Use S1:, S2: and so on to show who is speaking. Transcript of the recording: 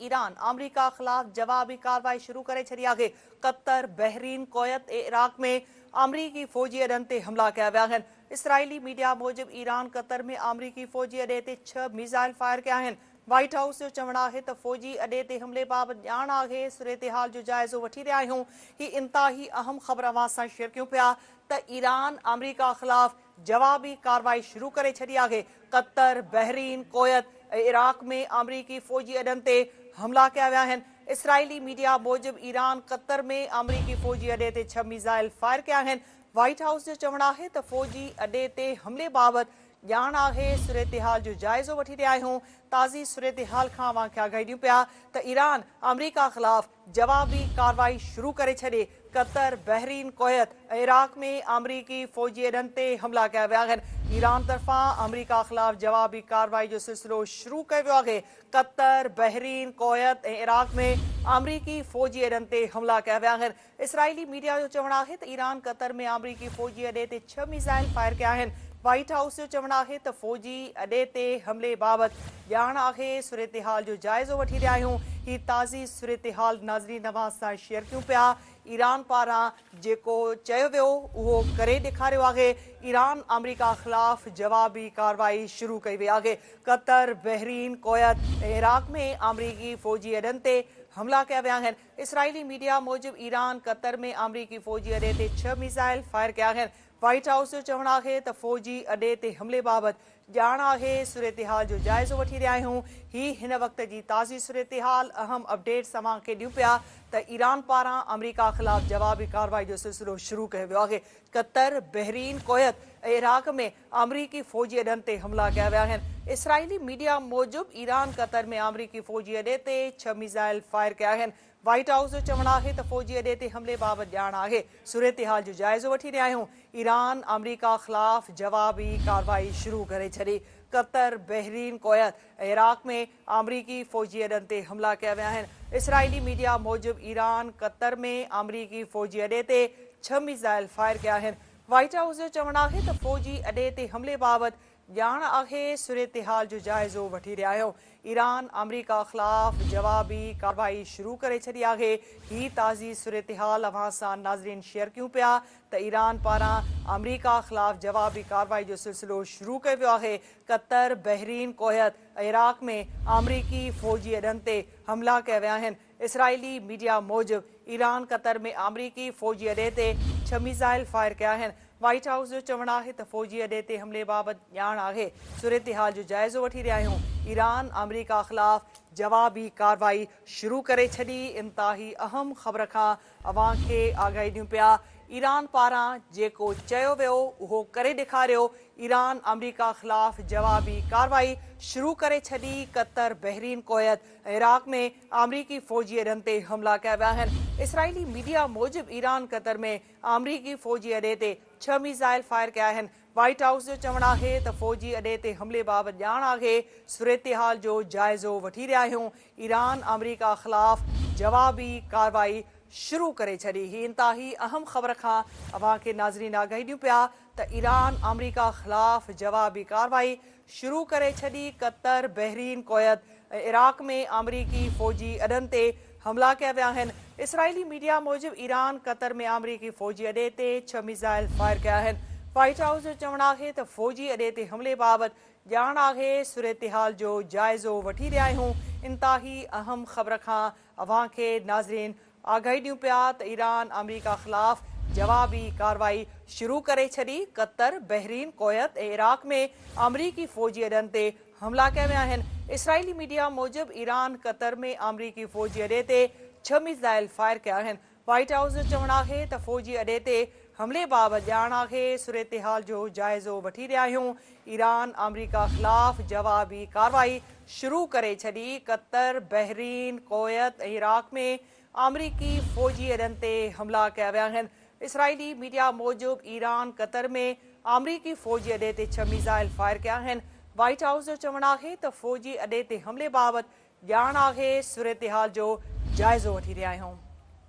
S1: ته ايران آمريڪا خلاف جوابي ڪارروائي شروع ڪري ڇڏي آهي. قطر، بحرين، ڪويت ۽ عراق ۾ آمريڪي فوجي اڏن تي حملا ڪيا ويا آهن. اسرائيلي ميڊيا موجب ايران قطر ۾ آمريڪي فوجي اڏي تي ڇهه ميزائل فائر ڪيا آهن. وائيٽ هائوس جو چوڻ آهي ته فوجي اڏي تي حملي بابت ڄاڻ آهي، صورتحال جو جائزو وٺي رهيا آهيون. هي انتهائي اهم خبر اوهان سان شيئر ڪيون پيا ته ايران آمريڪا خلاف جوابي ڪارروائي شروع ڪري ڇڏي آهي، قطر، بحرين، ڪويت ۽ عراق ۾ آمريڪي فوجي اڏن تي حملا ڪيا ويا آهن. اسرائيلي ميڊيا موجب ايران قطر ۾ آمريڪي فوجي اڏي تي ڇهه ميزائل فائر ڪيا آهن. وائيٽ هائوس جو چوڻ آهي ته فوجي اڏي تي حملي بابت ڄاڻ آهي، صورتحال جو جائزو وٺي رهيا آهيون، تازي صورتحال کان اوهان کي آگاهي ڏيون پيا ته ايران آمريڪا خلاف جوابي ڪارروائي شروع ڪري ڇڏي، قطر، بحرين، ڪويت ۽ عراق ۾ آمريڪي فوجي اڏن تي حملا ڪيا ويا آهن، ايران طرفان آمريڪا خلاف جوابي ڪارروائي جو سلسلو شروع ڪيو ويو آهي، قطر، بحرين، ڪويت ۽ عراق ۾ آمريڪي فوجي اڏن تي حملا ڪيا ويا آهن. اسرائيلي ميڊيا جو چوڻ آهي ته ايران قطر ۾ آمريڪي فوجي اڏي تي ڇهه ميزائل فائر ڪيا آهن. وائيٽ هائوس جو چوڻ آهي ته فوجي اڏي تي حملي بابت ڄاڻ آهي، صورتحال جو جائزو وٺي رهيا آهيون. هي تازي صورتحال ناظرين اوهان سان شيئر ڪيون پيا. ايران پاران جيڪو چيو ويو اهو ڪري ڏيکاريو آهي. ايران آمريڪا خلاف جوابي ڪارروائي شروع ڪئي وئي آهي. قطر، بحرين، ڪويت ۽ عراق ۾ آمريڪي فوجي اڏن تي حملا ڪيا ويا آهن. اسرائيلي ميڊيا موجب ايران قطر ۾ آمريڪي فوجي اڏي تي ڇهه ميزائل فائر ڪيا آهن. وائيٽ هائوس جو چوڻ آهي ته فوجي اڏي تي حملي بابت ڄاڻ آهي، صورتحال جو جائزو وٺي رهيا آهيون. هي هن وقت جي تازي صورتحال، اهم اپڊيٽس اوهان کي ڏيون پيا ته ايران پاران آمريڪا خلاف جوابي ڪارروائي جو سلسلو شروع ڪيو ويو آهي. قطر، بحرين، ڪويت ۽ عراق ۾ آمريڪي فوجي اڏن تي حملا ڪيا ويا آهن. اسرائيلي ميڊيا موجب ايران قطر ۾ آمريڪي فوجي اڏي تي ڇهه ميزائل فائر ڪيا آهن. وائيٽ هائوس جو چوڻ آهي ته فوجي اڏي تي حملي بابت ڄاڻ آهي، صورتحال جو جائزو وٺي رهيا آهيون. ايران آمريڪا خلاف جوابي ڪارروائي شروع ڪري ڇڏي. قطر، بحرين، ڪويت ۽ عراق ۾ آمريڪي فوجي اڏن تي حملا ڪيا ويا آهن. اسرائيلي ميڊيا موجب ايران قطر ۾ آمريڪي فوجي اڏي تي ڇهه ميزائل فائر ڪيا آهن. وائيٽ هائوس جو چوڻ آهي ته فوجي اڏي تي حملي بابت ڄاڻ آهي، صورتحال جو جائزو وٺي رهيا آهيون. ايران آمريڪا خلاف جوابي ڪارروائي شروع ڪري ڇڏي آهي. هي تازي صورتحال اوهان سان ناظرين شيئر ڪيون پيا ته ايران پاران آمريڪا خلاف جوابي ڪارروائي جو سلسلو شروع ڪيو ويو آهي. قطر، بحرين، ڪويت ۽ عراق ۾ آمريڪي فوجي اڏن تي حملا ڪيا ويا آهن. اسرائيلي ميڊيا موجب ايران قطر ۾ آمريڪي فوجي اڏي تي ڇهه ميزائل فائر ڪيا آهن. وائيٽ هائوس جو چوڻ آهي ته فوجي اڏي تي حملي بابت ڄاڻ آهي، صورتحال جو جائزو وٺي رهيا آهيون. ايران آمريڪا خلاف جوابي ڪارروائي شروع ڪري ڇڏي. انتهائي اهم خبر کان اوهان کي آگاهي ڏيون پيا. ايران پاران جيڪو چيو ويو اهو ڪري ڏيکاريو، ايران آمريڪا خلاف جوابي ڪارروائي شروع ڪري ڇڏي. قطر، بحرين، ڪويت ۽ عراق ۾ آمريڪي فوجي اڏن تي حملا ڪيا ويا آهن. اسرائيلي ميڊيا موجب ايران قطر ۾ آمريڪي فوجي اڏي تي ڇهه ميزائل فائر ڪيا آهن. وائيٽ هائوس جو چوڻ آهي ته فوجي اڏي تي حملي بابت ڄاڻ آهي، صورتحال جو جائزو وٺي رهيا آهيون. ايران آمريڪا خلاف جوابي ڪارروائي شروع ڪري ڇڏي. هي انتهائي اهم خبر کان اوهان کي ناظرين آگاهي ڏيون پيا ته ايران آمريڪا خلاف جوابي ڪارروائي شروع ڪري ڇڏي، قطر، بحرين، ڪويت ۽ عراق ۾ آمريڪي فوجي اڏن تي حملا ڪيا ويا آهن. اسرائيلي ميڊيا موجب ايران قطر ۾ آمريڪي فوجي اڏي تي ڇهه ميزائل فائر ڪيا آهن. وائيٽ هائوس جو چوڻ آهي ته فوجي اڏي تي حملي بابت ڄاڻ آهي، صورتحال جو جائزو وٺي رهيا آهيون. انتهائي اهم خبر کان اوهان کي ناظرين آگاهي ڏيون پيا ته ايران آمريڪا خلاف جوابي ڪارروائي شروع ڪري ڇڏي، قطر، بحرين، ڪويت ۽ عراق ۾ آمريڪي فوجي اڏن تي حملا ڪيا ويا آهن. اسرائيلي ميڊيا موجب ايران قطر ۾ آمريڪي فوجي اڏي تي ڇهه ميزائل فائر ڪيا آهن. وائيٽ هائوس جو چوڻ آهي ته فوجي اڏي تي حملي بابت ڄاڻ آهي، صورتحال جو جائزو وٺي رهيا آهيون. ايران آمريڪا خلاف جوابي ڪارروائي شروع ڪري ڇڏي، قطر، بحرين، ڪويت ۽ عراق ۾ آمريڪي فوجي اڏن تي حملا ڪيا ويا آهن. اسرائيلي ميڊيا موجب ايران قطر ۾ آمريڪي فوجي اڏي تي ڇهه ميزائل فائر ڪيا آهن. وائيٽ هائوس جو چوڻ آهي ته فوجي اڏي تي حملي بابت ڄاڻ آهي، صورتحال جو جائزو وٺي رهيا آهيون.